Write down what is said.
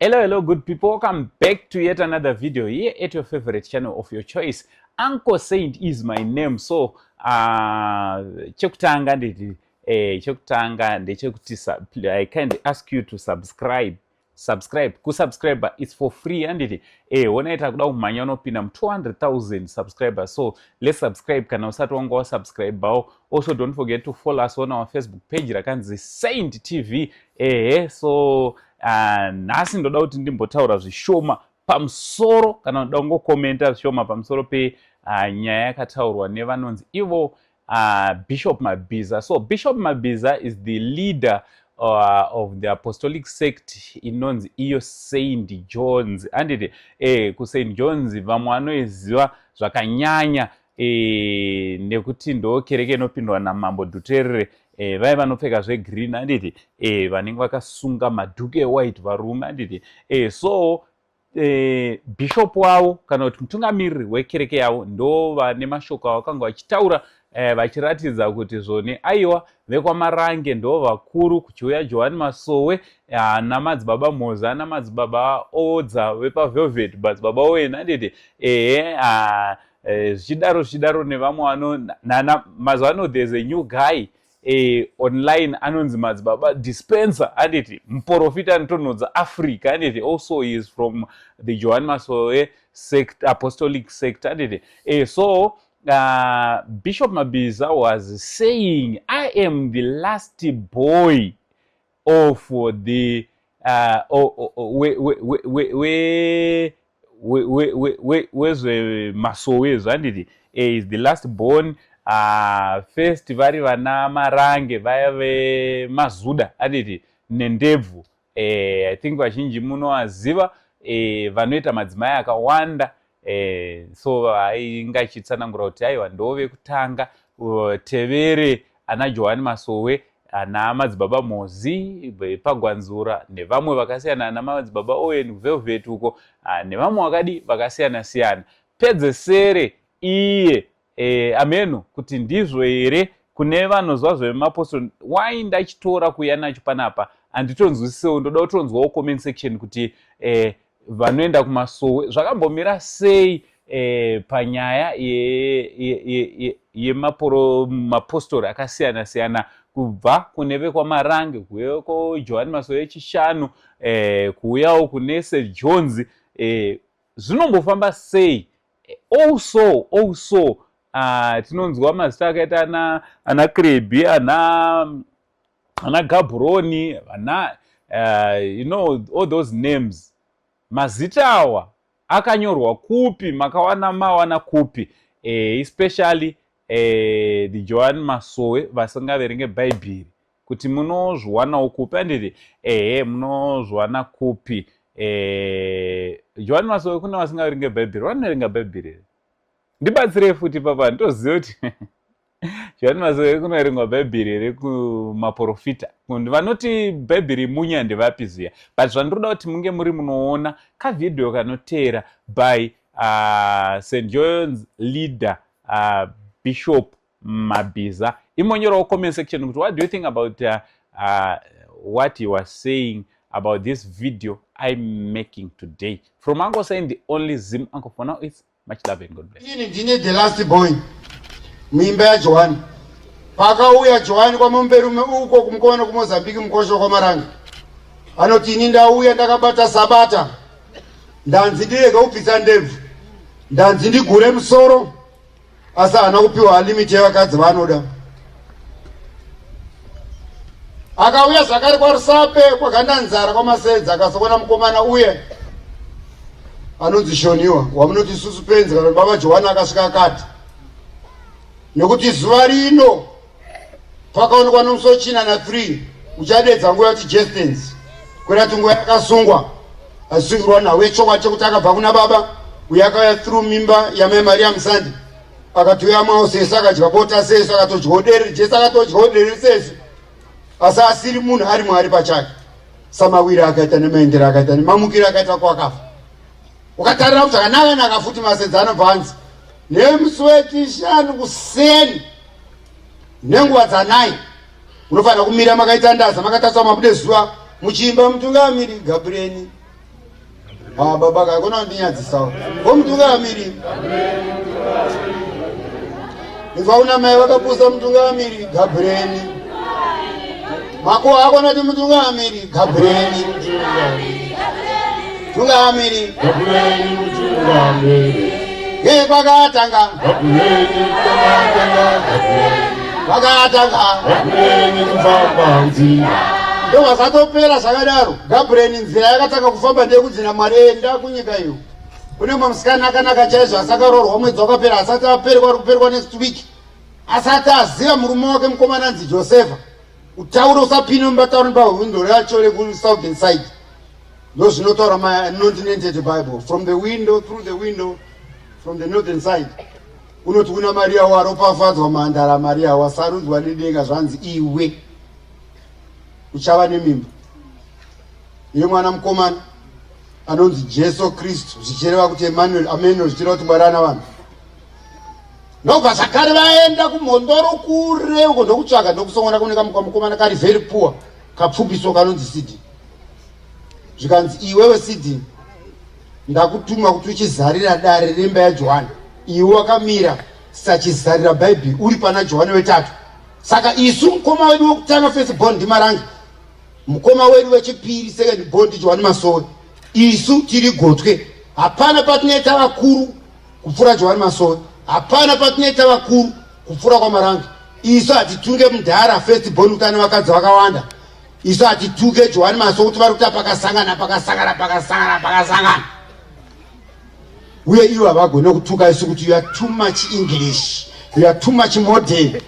Hello, hello, good people. Welcome back to yet another video here at your favorite channel of your choice. Uncle Saint is my name. So, chekutanga nditi chekutanga ndechekuti I kindly ask you to subscribe. Subscribe, kusubscribe is for free, handiti? Wona ita kuda kumhanya unopinda mu 200,000 subscribers. So let's subscribe kana usati wanga wasubscribewo. Also, don't forget to follow us on our Facebook page rakanzi Saint TV. Ehe, so nhasi ndoda kuti ndimbotaura zvishoma pamusoro, kana ndoda kungokomenta zvishoma pamusoro penyaya yakataurwa nevanonzi ivo Bishop Mabiza. So Bishop Mabiza is the leader of the apostolic sect inonzi iyo St Johns, handiti? KuSt Johns vamwe vanoiziva zvakanyanya nekuti ndo kereke inopindwa naMambo Dhuterere. Vai vanopfeka zvegreen, handiti? Vanenge vakasunga madhuku ewhite varume, handiti? So bishop wavo kana kuti mutungamiriri wekereke yavo ndo vane mashoko avakanga vachitaura, vachiratidza kuti zvone aiwa, vekwaMarange ndo vakuru, kuchiuya Johani Masowe namadzibaba Moza namadzibaba Odza vepaVelvet, madzibaba Owen, handiti? Ehe, zvichidaro zvichidaro nevamwe vano mazuva ano. There's a new guy online anonzi madzibaba Dispenser, handiti? Muprofita anotonhodza Africa, handiti? Also he is from the Johan Masowe sect, apostolic sect, handiti? So Bishop Mabiza was saying, "I am the last boy of the wezvemasowe," handiti? Is the last born. First vari vana Marange vaya vemazuda, handiti, nendebvu. I think vazhinji munovaziva, vanoita madzimai akawanda. So ainge achitsanangura kuti aiwa, ndo vekutanga, tevere ana Johani Masowe, ana madzibaba Mozi paGwanzura nevamwe vakasiyana, ana madzibaba Owen Velvet uko, nevamwe vakadi vakasiyana siyana. Pedzesere iye ameno kuti ndizvo here kune vanozwa zvemapostori. Wai ndachitora kuuya nacho panapa handitonzwisisewo. Ndoda kutonzwawo comment section kuti vanoenda kumasowe zvakambomira sei panyaya yemapostori akasiyana siyana, kubva kune vekwaMarange kuuya kwaJohani Masowe echishanu, kuuyawo kune St Johns, zvinombofamba sei? Also tinonzwa mazita akaita ana Krebi, ana Gaburoni, ana all those names. Mazita awa akanyorwa kupi? Makawana mawana kupi? Especially the Johan Masowe vasingaverenge Bhaibheri, kuti munozviwanawo kupi, handiti? Ehe, munozviwana kupi? Johan Masowe kune vasingaverenge Bhaibheri, vanoverenga Bhaibheri here? Ndibatsirei futi papa, nditoziva kuti Johan Masowe kunoverengwa Bhaibheri here kumaprofita? Vanoti Bhaibheri munya ndevapi ziya? But zvandiroda kuti munge muri munoona kavhidhiyo kanoteera by St Johns leader, Bishop Mabiza. Imonyorawo comment section kuti what do you think about what he was saying about this video I'm making today. From Uncle Saint, the only Zim uncle for now, it's much love and God bless. Ini ndine the last boy muimba yaJohani. Pakauya Johani kwamomberume uko kumukomana kuMozambiki, mukosho kwaMarange, anoti, "Ini ndauya ndakabata sabata, ndanzi ndirege kubvisa ndebvu, ndanzi ndigure musoro." Asi haana kupiwa limit yevakadzi vaanoda. Akauya zvakare kwaRusape, kwaGandanzara, kwaMasedza, akazoona mukomana uye anonzi Shoniwa, wamunoti isusu penzi kana baba Johani. Akasvika akati, "Nekuti zuva rino pakaonekwa nomusi wechina na3 uchadedza nguva yati jestens kurati nguva yakasungwa asungirwa nhau yechokwadi chekuti akabva kuna baba uye akauya through mimba yamai Mariya Musandi, akatouya mwawo sesu, akadya bota sesu, akatodyawo derere. Jesu akatodyawo derere sesu, asi asiri munhu, ari Mwari pachake. Samawiri akaita nemaendero akaita nemamukiro akaita kwakafa." Ukatarira kuti zvakanaka-naka futi, Masedza anobva anzi nemusi wechishanu kuseni nenguva dzanai munofanira kumira makaita ndaza, makatarisa mabude zuva, muchiimba mutungamiri Gabrieni. Ah, baba kakona kundinyadzisawo. Ko mutungamiri. Inzwa una mai vakapusa mutungamiri Gabrieli. Mako akona ti mutungamiri Gabrieli. Tungamiri. Gabrieli mutungamiri. Ye kwakatanga. Gabrieli kwakatanga Gabrieli. Kwakatanga. Gabrieli kufamba nzira. Ndovasatopera zvakadaro. Gabrieli nzira yakatanga kufamba ndeyekuti naMwari enda kunyika iyo. Kune mumwe musikana akanaka chaizvo asakaroorwa mwedzi wakapera asati aperekwa ari kuperekwa next week. Asati aziva murume wake mukomana anzi Josefa. Utaure usapinde mumba taure pahwindo racho rekusouthern side. Ndozvinotaura maNontinented Bible. From the window, through the window, from the northern side. Unoti kuna Maria waropafadzwa mhandara Maria wasarudzwa nedenga zvanzi iwe uchava nemimba yemwana mukomana anonzi Jesu Kristu zvichireva kuti Emmanuel Emmanuel zvichireva kuti Mwari ana vanhu. Ndobva zvakare vaenda kumhondoro kure uko ndokutsvaga ndokusongona kune kamukomana kari very poor kapfupiso kanonzi CD. Zvikanzi iwewe CD ndakutuma kuti uchizarira dare remba yaJohani iwe wakamira sachizarira Bhaibheri uri pana Johani wetatu. Saka isu mukoma wedu wekutanga first born ndiMarange, mukoma wedu wechipiri second born ndiJohani Masowe. Isu tiri gotwe, hapana patinoita vakuru kupfuura Johani Masowe, hapana patinoita vakuru kupfuura kwaMarange. Isu hatitunge mudhara first born kuti ane vakadzi vakawanda. Isu hatituke Johani Masowe kuti vari kuita pakasangana pakasangana pakasangana pakasangana. Uye ivo havagone kutuka isu kuti you are too much English, you are too much modern.